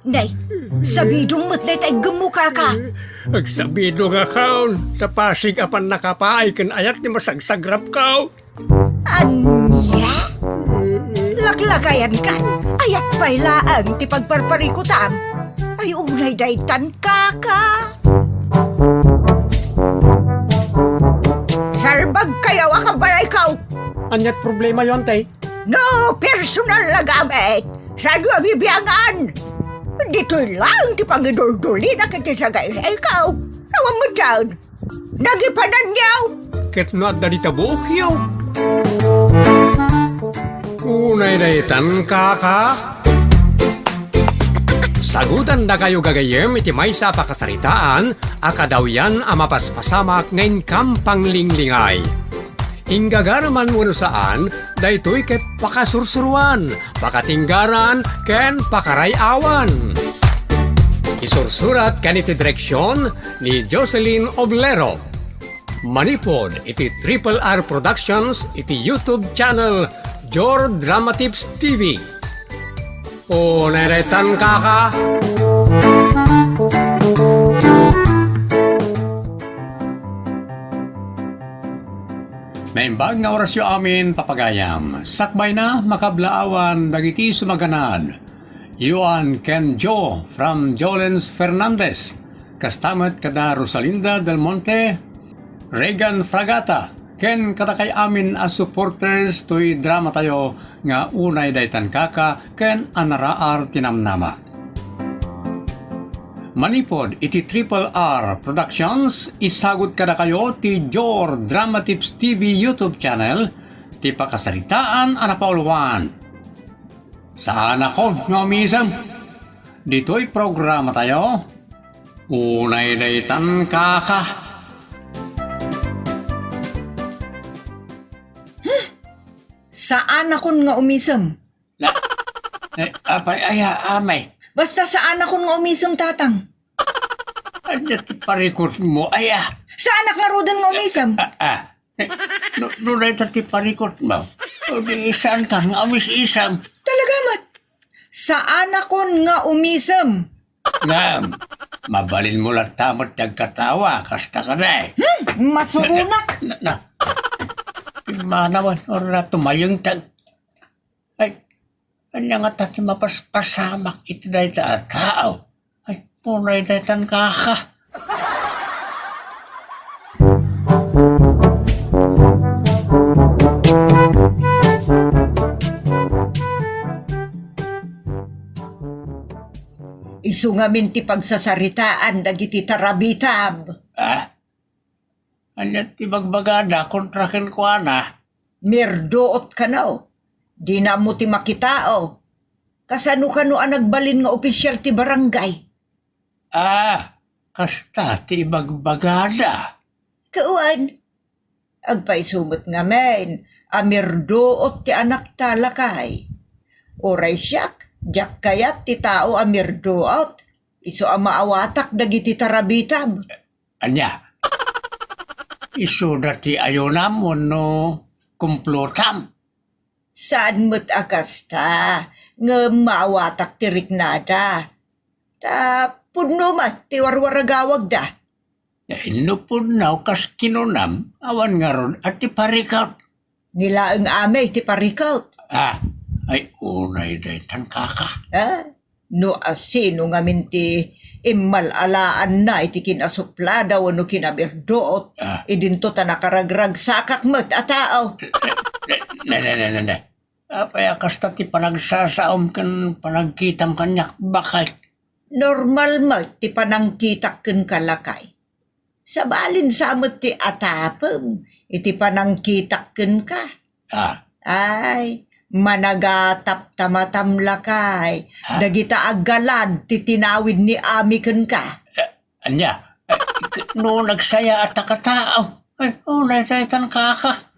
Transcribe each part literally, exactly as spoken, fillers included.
Nay, sabidong met dayta iggemmo, kaka. Agsabidongakon, ta pasig a pannakapaay ken ayat ti masagsagrapko. Ania? Laklakayankan, ayat pay laeng ti pagparparikutam. Ay, unay daytan, kaka. Salbagkayo a kabalayko. Aniat problemayo, ante? No personal a gamit, saanyo a bibiangan? Ditoy laeng ti pangiduldulina ket ti sagaysayko. Awan met daan. Nagipananyo! Ket no adda dita buokyo. Unay daytan, kaka. Sagutandakayo gagayyem iti maysa a pakasaritaan a kadawyan a mapaspasamak nga inkam panglinglingay. Inggagaraman wenno saan, daytoy ket pakasursuroan, pakatinggaran, ken pakaray-awan. Isursurat ken iti direksion ni Jocelyn Oblero. Manipud iti Triple R Productions iti YouTube channel Jor Dramatips T V. O, nairetan, kaka. Naimbag nga orasyo amin, papagayam. Sakbayna, makablaawan dagiti sumaganad. Yuan ken Joe from Jolens Fernandez. Kasta met kada Rosalinda Del Monte, Regan Fragata, ken kadakay amin a supporters toy dramatayo nga Unay Daytan Kaka ken Anaraar ti Namnama. Manipud iti Triple R Productions, isagut kadakayo ti Jor Dramatips T V YouTube channel, ti pakasaritaan a napauluan. Saanakon nga umisem. Ditoy programatayo, Unay Daytan Kaka. Saanakon nga umisem. Na, eh, apay, aya, amay. Basta saanakon nga umisem, tatang. Ania ti parikutmo, aya? Saanak ngaruden nga umisem. Ah, ah. Eh, no, no dayta ti parikutmo, o di saankan nga umis-isem. Talaga met. Saanakon nga umisem. Ngem, mabalinmo latta met ti agkatawa, kasta kadi. Hmm, masuronak. Na, na, na. Imanawan, ora tumayengtag. Ay, ania ngata ti mapaspasamak iti dayta a tao? Ay, unay daytan kaka. Isu ngamin ti pagsasaritaan dagiti tarabitab. Ah? Ania ti bagbagada kontra kenkuana? Mirduot kano. Dina ammo ti makitao. Kasano kano a nagbalin nga opisyal ti barangay? Ah, kasta ti ibagbagada. Kawan, agpayso met ngamin a mirduot ti anakta, lakay. Uray siak, diak kayat ti tao a mirduot. Isu a maawatak dagiti tarabitab. Ania? Isuda ti ayonam wenno kumplotam? Saan met a kasta, ngem maawatak ti riknada. Ta pudno met ti warwaragawagda. Eh, no pudno kas kinunam, awan ngarud a ti parikut. Ni laeng amay ti parikut. Ah, ay unay daytan kaka. Ah, no asino ngamin ti immal-alaanna iti kinasuplada wenno kinamirduot, ah, idinto ta nakaragragsakak met a tao. Ne, ne, ne, ne, ne. Apay a kasta ti panagsasaom ken panagkitam kaniak, baket? Normal met ti panangkitak kenka, lakay. Sabalin sa met ti atapem iti panangkitak kenka. Ah. Ay, managatap ta matam, lakay. Ah. Dagita aggalad ti tinawid ni Ami kenka. Eh, ania? Eh, k-, no nagsaya a takatao. Ay, unay daytan kaka.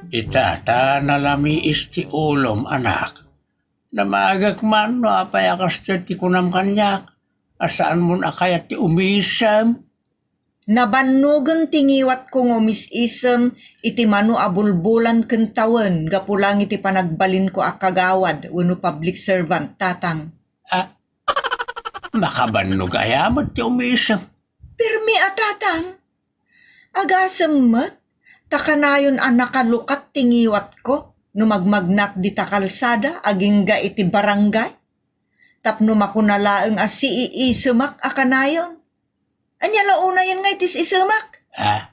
Ita, ta nalamiis ti ulom, anak. Damagek man no apay a kastoy ti kunam kaniak, a saanmon a kayat ti umisem. Nabannogen ti ngiwatko nga umis-isem iti mano a bulbolan ken tawen gapu laeng iti panagbalinko a kagawad wenno public servant, Tatang. Ah, makabannog aya met ti umisem? Permi a, Tatang. Agasem met, ta kanayon a nakalukat ti ngiwatko no magmagnak dita kalsada agingga iti barangay. Tapno makuna laeng a siiisemak a kanayon. Ania la unayen nga itis-isemak? Ah.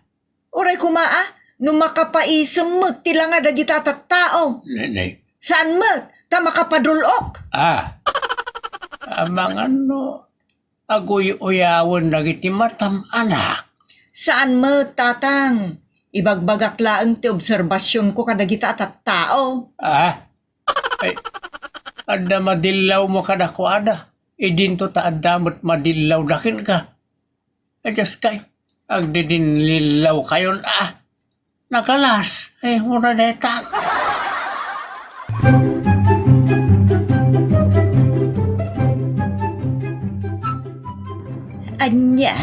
Uray koma a, no makapaisem met ti langa dagita a tattao. Ne, ne. Saan met, ta makapadul-ok. Ah. Amangan no aguy-uyawen dagiti matam, anak. Saan met, Tatang. Ibagbagak laeng ti obserbasionko kadagita a tattao. Ah? Ay, adda madillawmo kadakuada. Idinto ta adda met madillawda kenka. Ay, Diyos kay, agdidinlillaw kayon, ah. Nagalas, eh, mura deta. Ania,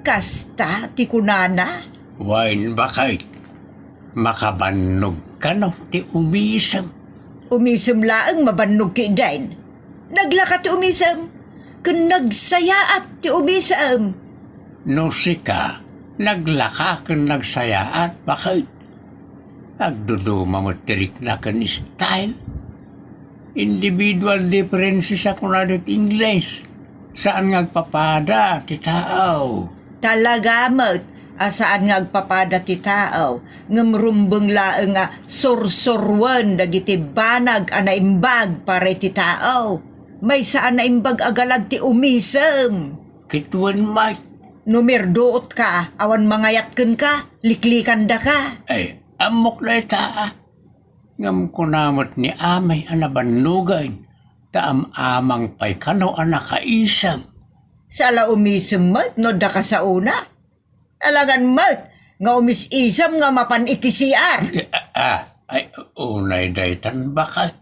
kasta ti kunana? Wen, baket, makabannog kano ti umisem. Umisem laeng mabannog ketdin. Naglaka ti umisem, ken nagsayaat ti umisem. No sika, naglaka ken nagsayaat, baket. Agduduma met ti rikna ken style. Individual differences a kunada ti Ingles. Saan nga agpapada ti tao. Talaga met a saan nga agpapada ti tao, ngem rumbeng laeng a sursuruen dagiti banag a naimbag para iti tao. Maysa a naimbag a galad ti umisem. Ket wen met. No mirduot ka, awan mangayat kenka, liklikandaka. Ay, ammok dayta, a. Ngem kuna met ni Amay a nabannogen, ta am-amang pay kano a nakaisem. Saan la umisem met no adda kasaona? Alangan met nga umis-isem nga mapan iti C R. Eh, ah, ah, ay, unay daytan baket.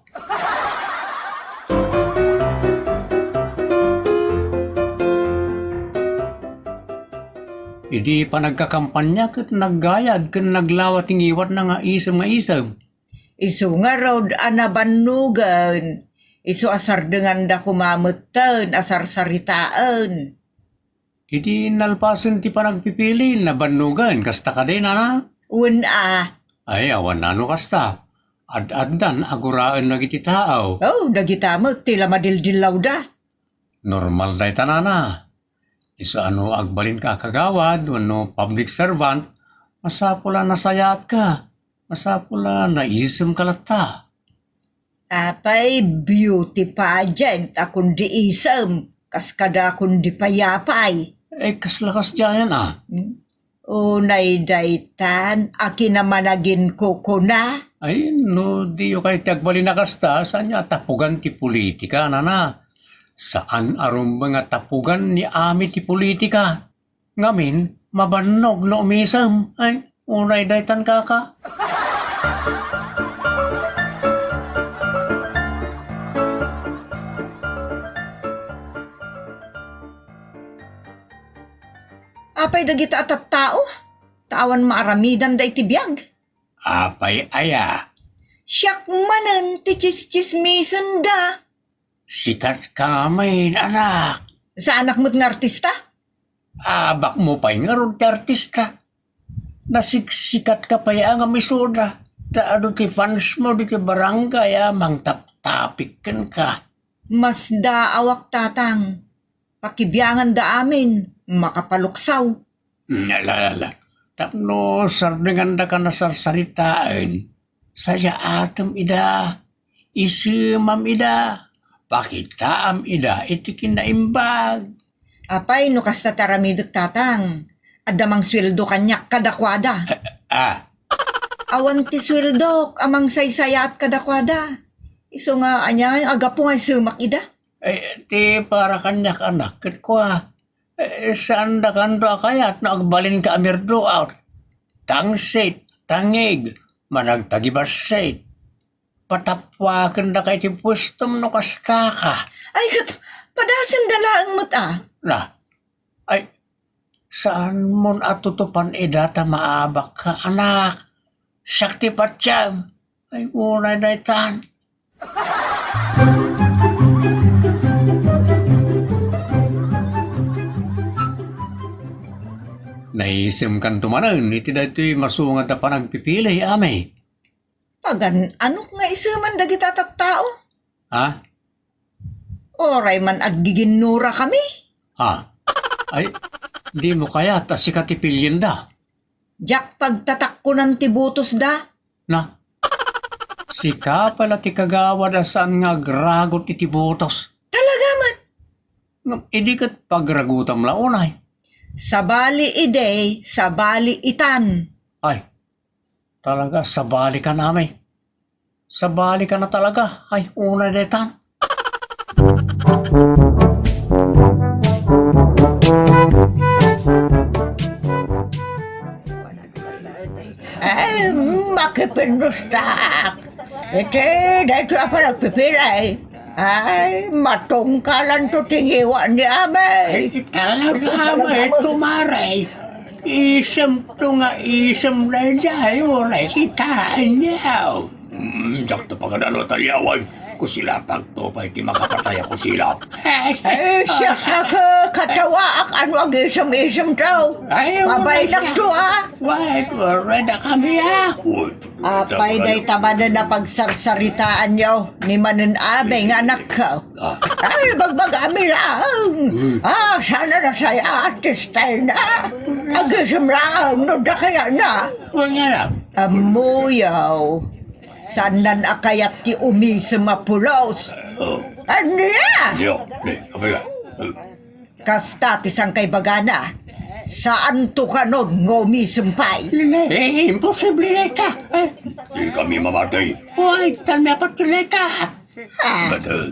Idi panagkakampanya ket naggayad ken naglawa ti ngiwatna nga isem nga isem. Isu ngarud a nabannogen, isu a sardenganda koma metten a sarsaritaen. Idi nalpasen ti panagpipili, nabannogen, kasta kadi, nana? Wen a. Ay, awan nano kasta. Ad-addan a guraen dagiti tao. Oh, dagita met ti la madildillawda. Normal dayta, nana. Isu a no agbalinka a kagawad wenno public servant, masapul a nasayaatka. Masapul a naisemka latta. Apay beauty pageant a kundi isem, kas kada kundi payapay. Eh, kasla kasdiayan, a? Hmm? Unay daytan a kinamanaginkukuna. Ay, no diyo kay ti agbalin a kasta, saan nga tapugan ti politika, nana? Saan a rumbeng a tapugan ni Ami ti politika. Ngamin, mabannog no umisem. Ay, unay daytan kaka. Apay dagita a tattao? Ta awan maaramidanda iti biag. Apay aya? Siak manen ti tsistsismisenda. Sikat ka ngamin, anak. Saanak met nga artista? Abakmo pay ngarud ti artista. Nasiksikat ka pay a nga misuda. Ta adu ti fans mo diti barangay a mangtaptapik kenka. Masdaawak, tatang. Pakibianganda amin, makapaluksaw. Mm, ala, ala. Tapno sardengandaka a sarsaritaen, sayaatem ida, isemam ida, pakitaam ida iti kinaimbag. Apay, no kasta ti aramidek, tatang, adda mangsueldo kaniak kadakuada. Ah, ah. Awan ti sueldok a mangsaysayaat kadakuada. Isu nga ania nga gapu nga isemak ida? Eh, ti para kaniak, anak, ket kua, Eh, saandakanto a kayat no agbalinka a mirduot, tangsit, tangig, managtagibassit. Patappuakendaka iti puestom no kastaka. Ay, ket, padasenda laeng met a. Na, ay, Saanmon a tutupan ida ta maabakka, anak. Siak ti patiem. Ay, unay daytan. Naisemkanto manen iti daytoy masungad a panagpipili, Ami. Pagan-anok nga iseman dagita tattao? Ha? Uray man aggiginnurakami? Ha? Ay, dimo kayat a sika ti pilienda? Diak pagtatakkonan ti butosda. Na, sika pay la ti kagawad a saan nga agragut iti butos. Talaga met? Ngem idi ket pagragutam la unay. Sabali idi, sabali itan. Ay, talaga, sabali ka, Ami. Sabali ka na talaga. Ay, unay daytan. Ay, makipinustak. Iti, daytoy a panagpipili. Ay, matungkalanto ti ngiwa ni Ami. Ay, talaga, Ami, tumare. Isemto nga isem daydiay, uray kitaenyo. Hmm, diakto pagan-ano a talyawan. Kusilapakto pay ti makapatay a kusilap. Eh, siak, siak, katawaak, ano agisem-isemto? Ay, wala. Pabaynakto, a. Wait, wala na kami, a. Apay dayta manen a pagsarsaritaanyo ni manen Ami nga anakko? Ah. Ay, bagbagami laeng. Hmm. Ah, sana nasayaat ti style na. Agisem laeng no dakayana. Wala. Ammoyo. Saannan a kayat ti umisem a pulos. Oh. Ania? Yo, ni, apay ka? Kasta ti sangkaibagana, saanto kano nga umisem pay. Eh, imposible dayta. Eh. Di kami mamati. Uy, saan mi apatay dayta? Ah. Patay.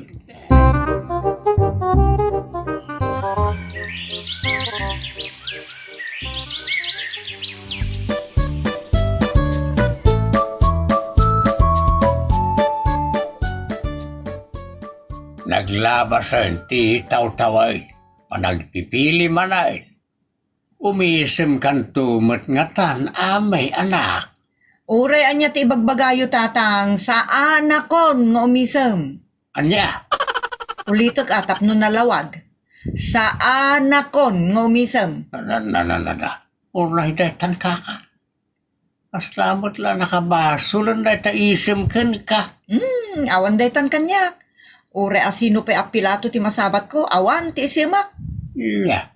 Naglabasen ti tawtawen. Panagpipili manen. Umisemkanto met ngatan, Ami, anak. Uray ania ti ibagbagayo, Tatang, saanakon nga umisem. Ania? Ulitek a tapno nalawag. Saanakon nga umisem. Na, na, na, na, na. Uray daytan, kaka. Kasta met la nakabasolen dayta isem kenka. Hmm, awan daytan kaniak. Uray a sino pay a Pilato ti masabatko, awan ti isemak. Nya,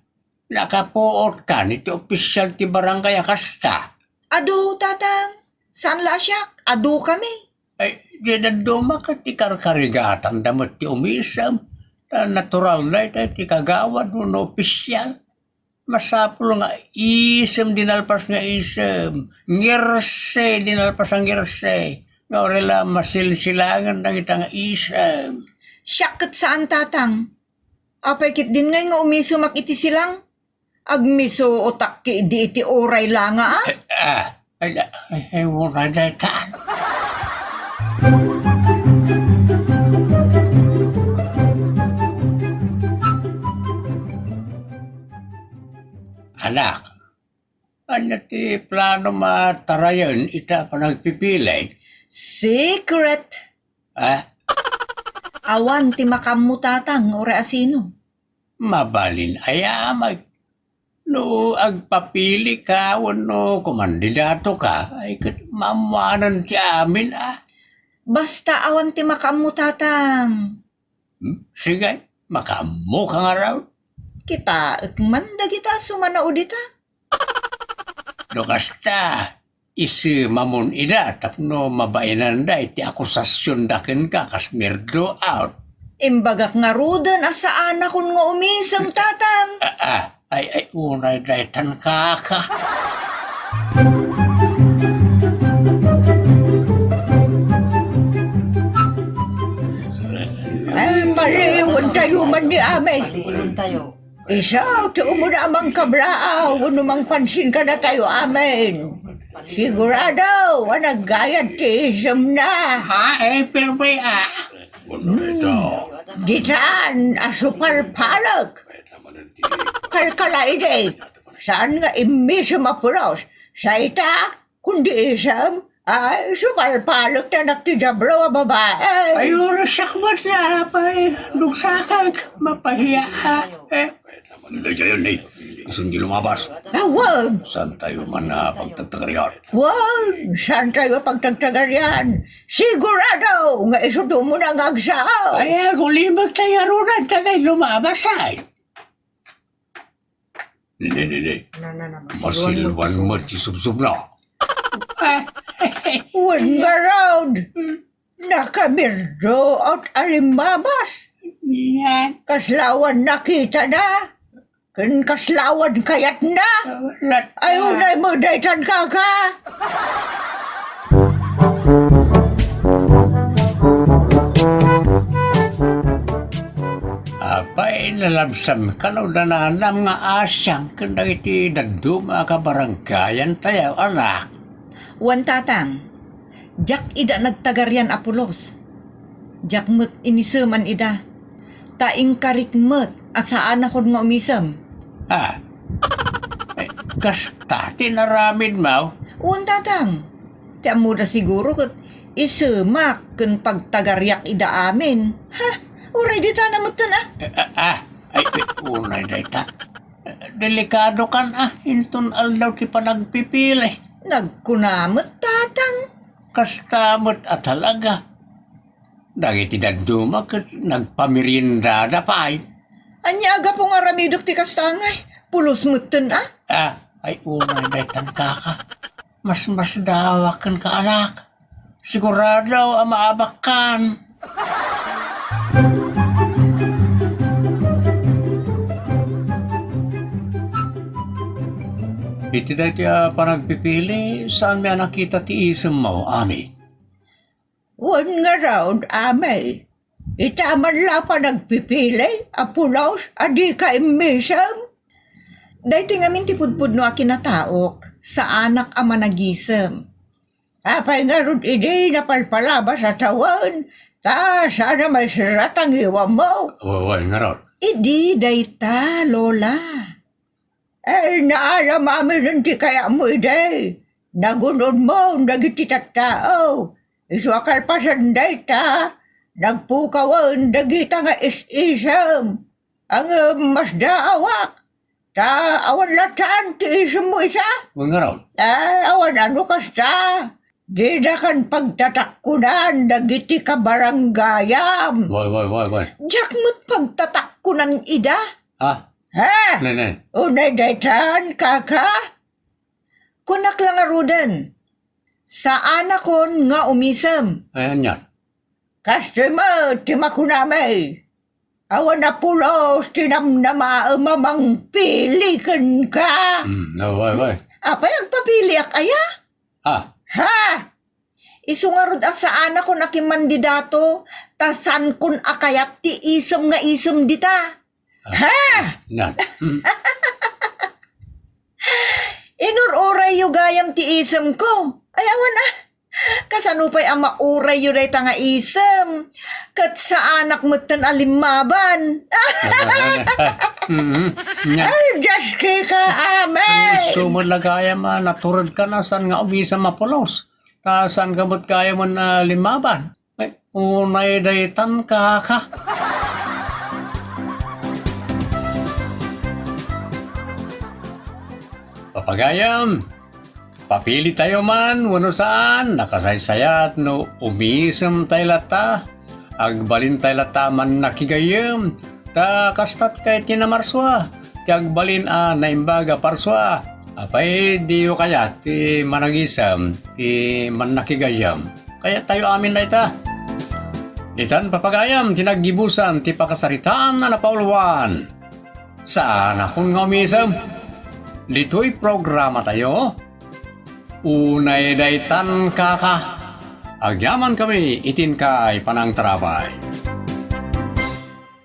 nakapuot kan iti opisial ti barangay a kasta? Adu, Tatang. Saan la a siak? Adu kami. Ay, di dadduma ket ikarkarigatanda met ti umisem. Ta natural dayta iti kagawad wenno opisial. Masapul nga isem di nalpas nga isem, ngirse di nalpas nga ngirse, nga uray la masilsilangen dagita nga isem. Siak ket saan, Tatang. Apay ketdin ngay nga umisemak iti silang? Agmisuotak ketdi iti uray la nga, a? Eh, ah, Ay, ay, ay, uray daytan. Anak, ania ti planom a tarayen ita panagpipili? Secret. Ah? Awan ti makaammo, Tatang, uray a sino. Mabalin aya, Amay? No agpapili ka wenno kumandidato ka, ay ket maammoanan ti amin, a. Basta awan ti makaammo, Tatang. Hmm? Sige, makaammo ka ngarud. Kitaek man dagita a sumanaw dita. No kasta, isemamon ida tapno mabainanda iti akusasionda kenka kas mirdo out. Imbagak ngaruden a saanakon nga umisem, Tatang. Ah, ah, ay, ay, unay daytan, kaka. Ay, paliwentayo man ni Amay. Paliwentayo. Isu ti umuna a mangkablaaw wenno mangpansin kadatayo amin. Sigurado a naggayad ti isemna. Ha? Eh, pero, ah. Hmm. Ditan a supalpalek. Kalkala idi. Saan nga immisem a pulos? Sa ita, kundi isem? Ay, supalpalek ti anak ti Diablo a babae. Ay, urasak met la, apay. Dugsakek, mapahiya, a. Eh. Dayta, eh. Isun di lumabas. Awan. Saan tayo man a pagtagtagarian? Wan, saan tayo pagtagtagarian? Sigurado nga isu dumo na nga agsao. Ay, agulibek tayo runan, ta tay lumabas, ay. Hindi, hindi. Na, na, na, masilwan met ti subsubna. Wan ngarud, nakamirdo at alimamas. Yan. Kaslawan nakitana, ken kaslawan kayatna. Wala. Ay, unay mo daytan, kaka. Apay, nalabsam kano dananam nga asiang ken dagiti dadduma a kabaranggayan tayo, anak? Wan, tatang, diak ida nagtagarian a pulos. Diak met iniseman ida. Ta inkarik met a saanakon nga umisem. Ah, eh, kasta ti naramidmo? Wan, tatang. Ti ammoda siguro ket isemak ken pagtagariak ida amin. Ha? Uray ditana metten, a? Eh, ah, ah, ay, eh, unay dayta. Eh, delikadokan, a, inton aldaw ti panagpipili. Nagkuna met, tatang. Kasta met a talaga. Dagiti dadduma ket nagpameriendada pay. Ania a gapu nga aramidek ti kasta ngay? Pulos metten, a? Ah, ay, unay daytan, kaka. Masmasdaawaken ka, anak. Sigurado a maabakkan. Iti daytoy a panagpipili, saanmi a nakita ti isemmo, Ami? Wen ngarud, Ami. Ita man la panagpipili a pulos a dika immisem? Daytoy ngamin ti pudpudno a kinataok, saanak a managisem. Apay ngarud idi napalpalabas a tawen, ta saan a maisrat a ngiwammo? Wa-, wen ngarud. Idi dayta, Lola. Eh, naalam amin ti kayatmo idi. Nagun-odmo dagiti tattao. Isu a kalpasan dayta, nagpukawen dagita nga is-isem. Ngem masdaawak, ta awan latta ti isemmo ita. Wen ngarud. Eh, awan a no kasta. Didakan pagtatakkunan dagiti kabaranggayam. Wen, wen, wen, wen. Diak met pagtatakkunan ida. Ah. Ha? Nen, nen. Unay daytan, kaka? Kunak la ngaruden, saanakon nga umisem. Ay, ania? Kastoy met ti makunami. Awan a pulos ti namnamaem a mangpili kenka. Hmm, no, wen, wen. Apay, agpapiliak aya? Ah. Ha? Isu ngarud a saanakon a kimandidato, ta saankon a kayat ti isem nga isem dita. Ah. Ha? Nan. Hmm. Inur-urayyo gayam ti isemko. Ay, awan a. Kasano pay a maurayyo dayta nga isem? Ket saanak metten a limmaban. Mhm. Nya. Ay, Dios, kika, Ami. Isu met la gayam a naturedka a saan nga umisem a pulos. Ta saanka met gayam a limmaban. Ay, unay daytan, kaka. Papagayam, papili tayo man wenno saan, nakasaysayat no umisem tayo latta, agbalin tayo latta a mannakigayyem, ta kasta ti kayat ti namarsua, ti agbalin a naimbag a parsua. Apay, diyo kayat ti managisem, ti mannakigayyem? Kayat tayo amin dayta. Ditan, papagayam, ti naggibusan ti pakasaritaan a napauluan. Saanakon nga umisem. Ditoy programa tayo, Unay daytan, kaka. Agyamankami iti inkay panangtarabay.